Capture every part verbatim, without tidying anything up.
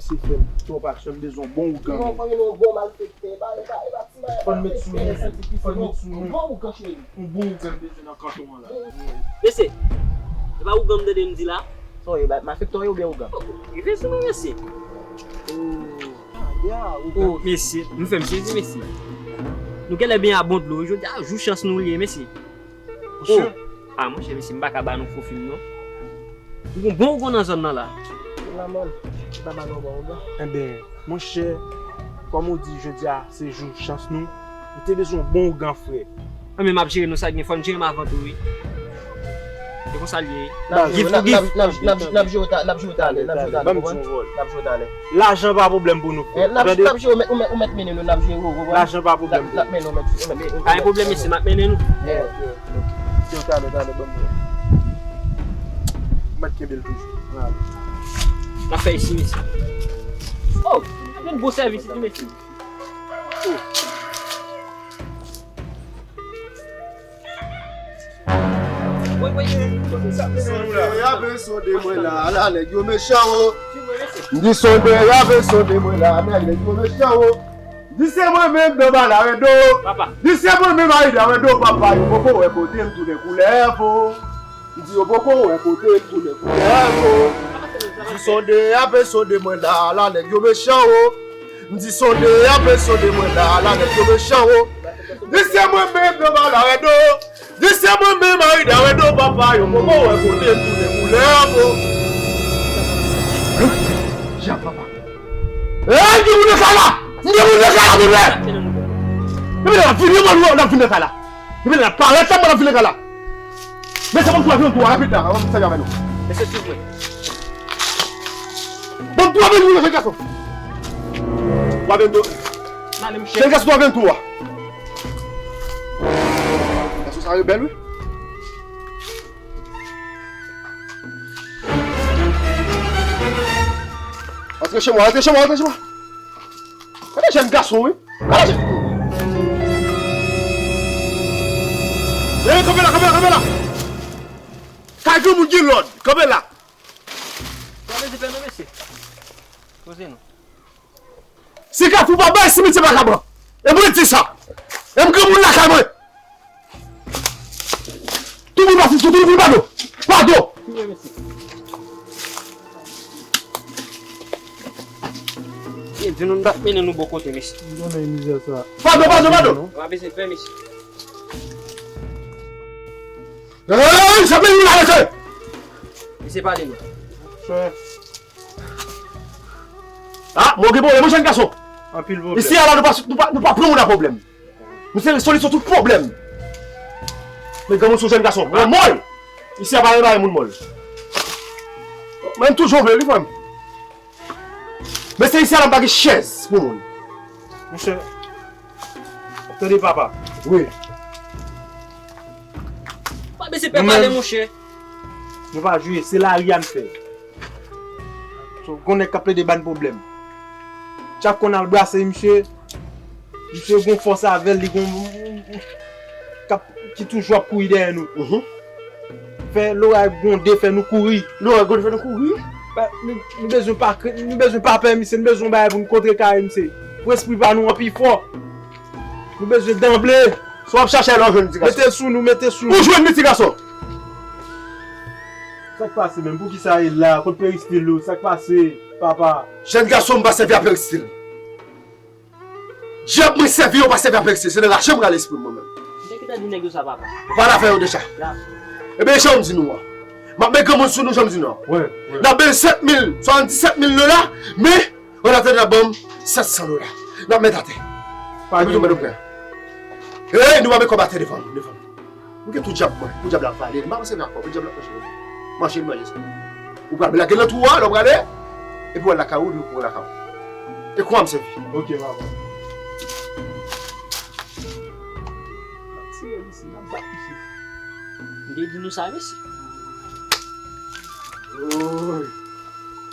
Se fè m twòp aksyon, m bezwen yon bon ougan. Fò n met sou nou, fò n met sou nou. Yon bon ougan, cheri. Yon bon ougan m bezwen nan kanton an la. Mesye, e pa ougan m tande m di la? Sa w ye, malfektè w ye oubyen ougan? Rive sou mwen, mesye. Oh, mesye, nou fè m sezi, mesye. Nou genlè benyen a bon dlo, jodi a jou chans nou li ye, mesye. Oh. Ah, monchè, mesye, m pa ka ba nou fo fim, non. Ou gon bon ou gon nan zòn nan la. La, man, m pa ba nou bon ougan. Enben, monchè, kòm ou di, jodi a, se jou chans nou. M te bezwen yon bon ougan, frè. Anben, m ap jere nou, sa gen, fò n jere m avan tou, wi. Se konsa l ye. N ap jere w talè, n ap jere w talè, n ap jere w talè, konprann? N ap jere w talè. Lajan pa pwoblèm pou nou, frè. N ap jere w, ou mèt mennen nou, n ap jere w, ou konprann? Lajan pa pwoblèm pou nou. N ap mennen w, ou mèt, ou mèt. Pa gen pwoblèm, mesye, m ap mennen nou. Yo, talè, talè, ban m wè. Ou mèt kenbe l toujou. N ap fè isi, mesye. Oh, nou bon sèvis isi, mesye. Oh. Sonde y ap sonde mwen la, la nèg yo mechan o. M di sonde y ap sonde mwen la, la nèg yo mechan o. M di se mwen menm nan Bala Rèdo. M di se mwen menm Ayida Rèdo, papa yo poko wè kote m tounen koulè po. M di yo poko wè kote m tounen koulè po. M di sonde y ap sonde mwen la, la nèg yo mechan o. M di sonde y ap sonde mwen la, la nèg yo mechan o. M di se mwen menm nan Bala Rèdo. Di se mwen menm Ayida Rèdo, papa yo poko wè kote m tounen koulè po. Jan papa. Ey, gen moun nan kay la! Gen moun nan kay la, moun nan! Depi lè n ap vini, mwen, n ap vin nan kay la. Depi lè n ap parèt la, mwen, n ap vin nan kay la. Men se bon pou avion tou, rapid la, avan m sèvi avè nou. Mesye, swiv mwen. Bon, tou avion tou, jèn gason. Tou avion tou. N ale, monchè. Jèn gason, tou avion tou a. Gason sa yo bèl, wi. Antre chez moi, antre chez moi, antre chez moi. Gade jèn gason, wi. Gade jèn. Ey, kanpe la, kanpe la, kanpe la. Kay granmoun gen lòd. Kanpe la. Gade di fè non, mesye. Poze nou. Si Kafou pa bay, simitye pa ka pran. E mwen di sa. E m granmoun lakay mwen. Tout moun pase sou, tout moun pado. Pado. Ye, di nou n ap mennen nou bò kote, mesye. M konnen mizè sa. Pado, pado, pado. Ou pa bezwen pè, mesye. Ey, sa vle nou la, mesye. Mesye, pale nou. Chè. Ah, mwen gen pwoblèm, wi, jèn gason. Anpil pwoblèm. Isi a la, nou pa, nou pa, nou pa pran moun nan pwoblèm. Nou se solisyon tout pwoblèm. Men granmoun se yon jèn gason. Mwen, mwen, isi a pa gen bagay moun mòl. Mwen, m toujou vle, wi, frè m. Men se isi a la, m pa gen chèz pou moun. Monchè, tande papa. Wi. Pa bezwen pè pale, monchè. Nou pa jwe, se lari a n fè. So, gon nèg k ap plede ba n pwoblèm. Chak konn al brase misye, misye gon fòs avè l, li gon k ap, ki toujou ap kouri dèyè nou. Mhm. Fè loray gwonde, fè nou kouri. Loray gwonde, fè nou kouri? Ba, nou, nou bezwen pa kre-, nou bezwen pa pè misye, nou bezwen yon bagay pou nou kontre kare misye. Pou espri pa nou an pi fò. Nou bezwen danble. Sa w ap chache a la w jwenn, ti gason. Mete l sou nou, mete l sou nou. Ou jwenn li, ti gason. Sa k pase menm? Poukisa e la? Kot peristil ou? Sa k pase, papa? Jèn gason, m pa sèvi a peristil. Dyab mwen sèvi yo pa sèvi a peristil. Se nan rache m rale espri m mwen menm. Ou te gentan di nèg yo sa, papa. Ou pale avè yo deja. Ya. Ebyen, e sa w m di nou an. M ap met granmoun sou nou, jan m di nou an. Wi, wi. N ap benyen sèt mil, swasanndisèt mil dola, men An atandan, ban m sèt san dola. N ap met atè. Pa gen pwoblèm. Ey, nou pa met kòb atè devan m, devan m. M gen tout dyab mwen, pou dyab la vale, m pa panse nan kòb, dyab la manje manje sa. Ou pral lage l nan twou a, lè w prale, epi w al lakay ou, epi w kouri lakay ou. E kwa m sèvi. Ok, papa. N ap tire misye, n ap bat misye. M te di nou sa, mesye. Woy.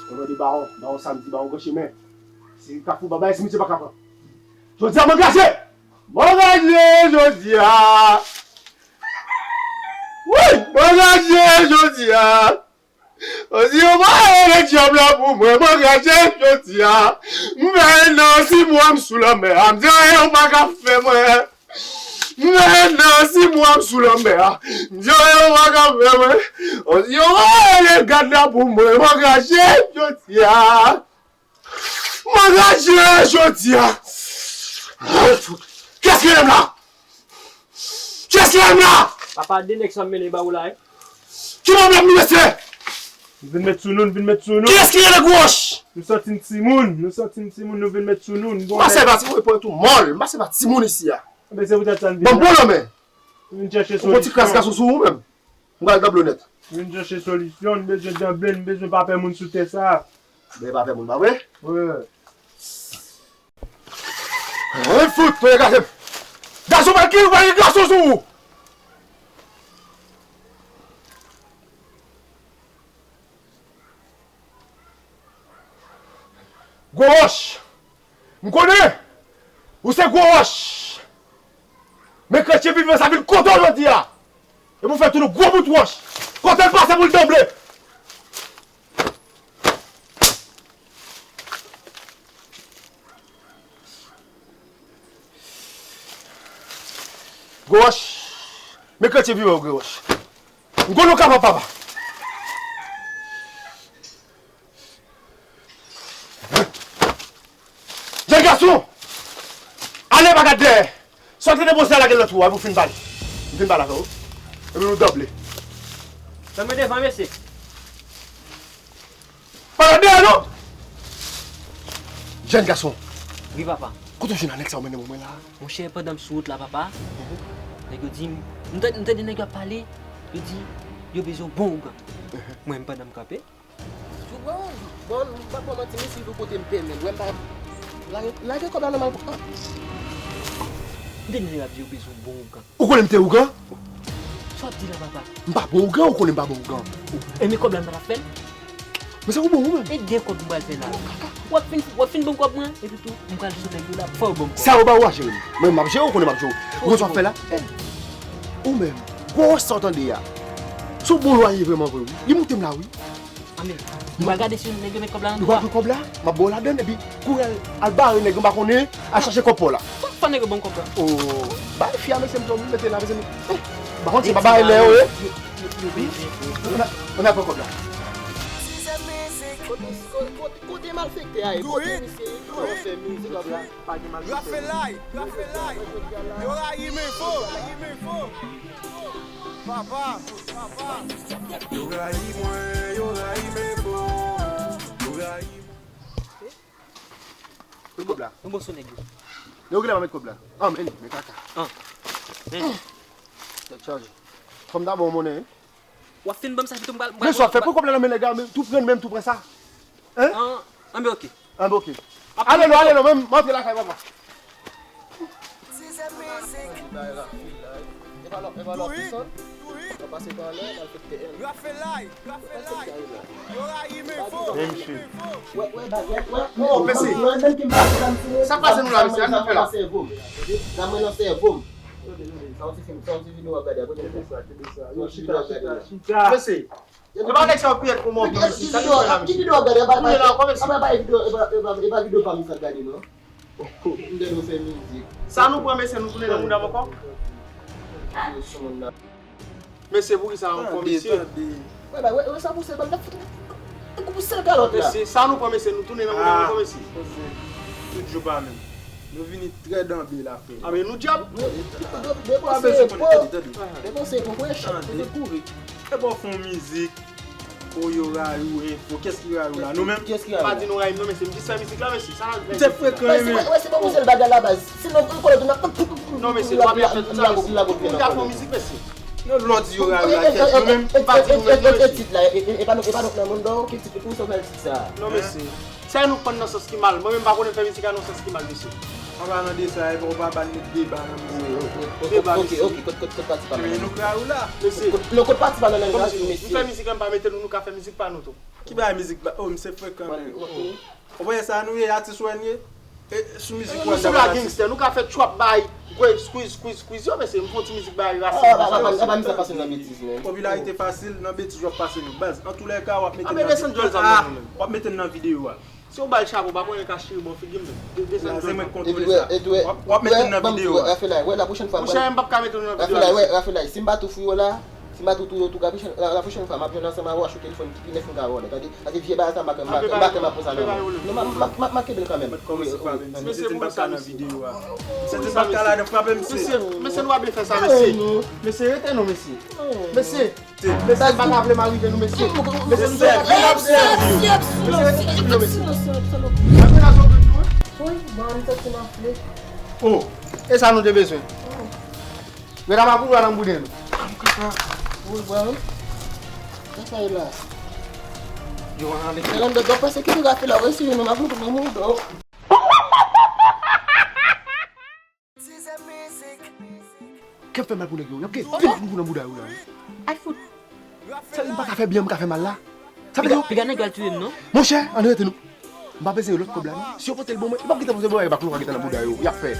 Mwen mande bawon, bawon samdi, bawon gran chemen. Si Kafou pa bay, simitye pa ka pran. Jodi a, m angaje! M angaje jodi a! Wi! M angaje jodi a! Ozyon, mwen rele djab la pou mwen, mwen raje jodi a. M fè en an sis mwa m sou lanmè a, m di anyen yo pa ka fè mwen. M fè en an sis mwa m sou lanmè a, m di anyen yo pa ka fè mwen. Ozyon, mwen rele gad la pou mwen, mwen raje jodi a. Mwen raje jodi a. Kiyès ki rele m la? Kiyès ki rele m la? Papa, de nèg sa m mennen ba ou la, wi. Ki pwoblèm nou, mesye? Nou vin met sou nou, nou vin met sou nou. Kiyès ki rele Gwo Wòch? Nou santi n timoun, nou santi n timoun, nou vin met sou nou. M pase pa timoun, pran tou mòl. M pase pa timoun isi a. Enben, se poutèt sa n vin la. Bon, bon lanmen. Nou vin chèche solisyon. Ou pran ti kras gason sou ou menm. M pral danble w nèt. Vin chèche solisyon, n bezwen danble, n bezwen pa pè moun sou tè sa. Bezwen pa pè moun, pa vre? Wi. Wi, fout, mwen gade m. Gason pa ki, pa gen gason sou ou. Gwo Wòch. M konnen ou se Gwo Wòch. Men kretyen vivan sa vin kote w jodi a. E pou fè tou nou gwo bout wòch. Kote l pase pou l danble. Gwo Wòch. Men kretyen vivan yo, Gwo Wòch. M konnen w kapab, papa. Jèn gason! Ale pa gad dèyè! Sa w te depoze a lage l nan twou a, epi w fin pale. M fin pale avè w. Epi nou danble. Fè mwen devan, mesye. Pa gad dèyè, non! Jèn gason! Wi, papa. Kote w jwenn a nèg sa w mennen ban mwen la a? Monchè, pandan m sou wout la, papa, nèg yo di m, m tande, m tande nèg yo ap pale, yo di yo bezwen yon bon ougan. Mwen, m pandan m kanpe. Bon, bon, m pa pran manti, mesye, pou kote m pèmèt. Wè m pa. Lage, lage kòb la nòmal. Ah. M te di nèg ap di yo bezwen yon bon ougan. Ou konnen m te ougan? Sa w ap di la, papa? M pa bon ougan, ou konnen m pa bon ougan. E men kòb la m pa t ap fè l? Men sa ou bon ou menm? E gen kòb m pral fè la. W ap fin, w ap fin ban m kòb mwen, epi tou, m pral sou nèg yo la, fò yo ban m kòb. Sa yo ba ou a jere m. Mwen m ap jere, ou konnen m ap jere w. Ou konn sa w ap fè la? Ou menm, gwo wòch sa w tande a. Se yon bon lwaye vrèman vre wi. Li moute m la wi. Anben, nou pral gade si nèg yo met kòb la nan twou a. Nou pral pran kòb la, m ap ba w ladann, epi kouri al, al bare nèg yo m pa konnen, al chache kòb pa w la. Fò, fò nèg yo ban m kòb la. O, bay fi a mesye m di w mete la, mezanmi. Eh, m pa konn si se pa bare lè yo ye. Yo, yo, yo, yo, yo, yo. Ann al, ann al pran kòb la. Kote, kote, kote malfektè a ye? Kote misye ye? Kòman w fè mizik la? Pa gen mal. Yo ap fè lay, yo ap fè lay. Yo rayi m enfo. Papa, papa. Yo rayi mwen, yo rayi m enfo. Yo rayi mwen. Met kòb la. Yon bon sou nèg yo. Yo genlè pa met kòb la. Ah, men, men kaka. Ah. Men. Tèt chaje. Fò m ta ba w monnen, wi. W ap fin ban m sa, pito m pral, m pral. Men sa w ap fè, pran kòb la nan men nèg la, men tou pran, men tou pran sa. Hein? An, anben, oke. Anben, oke. Ale non, ale non, men m antre lakay papa. Yo ap fè lay, yo ap fè lay. Yo rayi m enfo. Men misye. Oh, mesye. Sa k pase nou la, mesye? Ann fè la. Sa mwen nan sèvo m. Sa w ti fim, sa w ti videyo w ap gade a, kote l fè? Sa w ti videyo w ap gade a. Mesye, e pa nèg sa yo pi èd pou mwen, mesye. Sa nou fè la, mesye. Ki videyo w ap gade a? Kounye la ankò, mesye. E pa videyo, e pa, e pa, e pa videyo pa m sa gade, non. M tande w fè mizik. Sa nou pran, mesye, nou tounen nan mouda m ankò? Mesye, poukisa ankò, mesye? Tande, tande. Wè, ba, wè, wè, sa pouse, ba, n ap fout, n ap fout sèl kalòt la. Mesye, sa nou pran, mesye, nou tounen nan mouda m ankò, mesye. Poze. Tout jou pa menm. Nou vini trè danbe la, frè. A, men nou dyab. Nou, nou, nou, nou, nou, pa bezwen konnen, tande, tande. Depanse pou wè chan, tande. Kouri. E bò fè yon mizik. O, yo rayi w enfo. Kiyès ki rayi w la? Nou menm? Kiyès ki rayi w la? Pa di nou rayi m non, mesye. M jis fè mizik la, mesye. Sa la. M te frekan, men. Wè, se pa pou sèl bagay la, baz. Sinon, m konnen tou n ap. Non, mesye, nou pa bezwen fè tout sa, mesye. Moun ka fè yon mizik, mesye. Non, lè w di yo rayi w la, kiyès? Nou menm? M pa di nou menm non, mesye. E tit la, e, e, e pa nou, e pa nou nan moun, non, ki tit, pou sa w fè tit sa? Non, mesye. Sa nou pran nan sans ki mal. Mwen menm m pa konnen fè mizik a nan sans ki mal, mesye. An palan de sa, e pa w pa ba n met deba nan mizik. Deba, mesye. Ok, kot, kot, kot pati pa nan. Men nou rayi w la. Mesye. Kot, non, kot pati pa nan, mesye. M fè mizik la, m pa mete nou, nou ka fè mizik pa nou tou. Ki bagay mizik pa? Oh, misye frekan menm. Ou wè sa nou ye, atis wè n ye? E, sou mizik ou an, sou la gangster, nou ka fè trap bay, gwe, squeeze, squeeze, squeeze, yo, mesye, m fè yon ti mizik bay rasin. Ah, pa, pa, pa, pa, pa, pa, pa, pa, pa, pa, pa, pa, pa, pa, pa, pa, pa, pa, pa, Popilarite fasil, nan betiz w ap pase nou. Baz, antoulèka, w ap mete n nan videyo a. W ap mete n nan videyo a. Si w ba l chapo, pa konnen ka chire bò figi m. Desann jòl. Epi wè, epi wè, w ap mete n nan videyo a. Rafelay, wè, la pwochèn fwa, Rafelay, m p ap ka mete w nan videyo a. Rafelay, wè, Rafelay, si m pa tou fouye w la, si m pa tou touye w tou, la pwochèn, la, la pwochèn fwa, m ap jwenn ansanm avè w, achte telefòn ki pi nèf m ka wè w la, tande. Pase vye bagay sa, m pa ka, m pa ka, m pa ka pran sa nan men w. Non, m ap, m ap, m ap kenbe l kanmenm. Mesye, m pa ka nan videyo a. Mesye, m pa ka ladan, frape mesye. Mesye, nou pa byen fè sa, mesye. Mesye, rete non, mesye. Mesye. Mesye, m pa ta vle m arive nou, mesye. Mesye, nou te ka vin ap sèvi. Mesye, rete trankil non, mesye. Apre la, zòt nou, wi. Wi, bon, m santi m anfle. Oh, e sa nou te bezwen. Medam, a koulwa nan bouden nou. Wi, bon. Sa sa ye la? Yo, ann ale. Medam, dòk, dòk, pase ki dega fè la, wè si nou, m ap montre nou, dòk. Kè m fè mal pou nèg yo. Y ap gen pil koukou nan bouda yo la. Ay fout. Sa m pa ka fè byen, m ka fè mal la. Sa vle di yo. Piga nèg yo al touye m non. Monchè, ann rete nou. M pa bezwen lòt kòb la non. Si yo pote l ban mwen, yo p ap gentan pote l ban mwen, e bak nou ka gentan nan bouda yo. Y ap fè.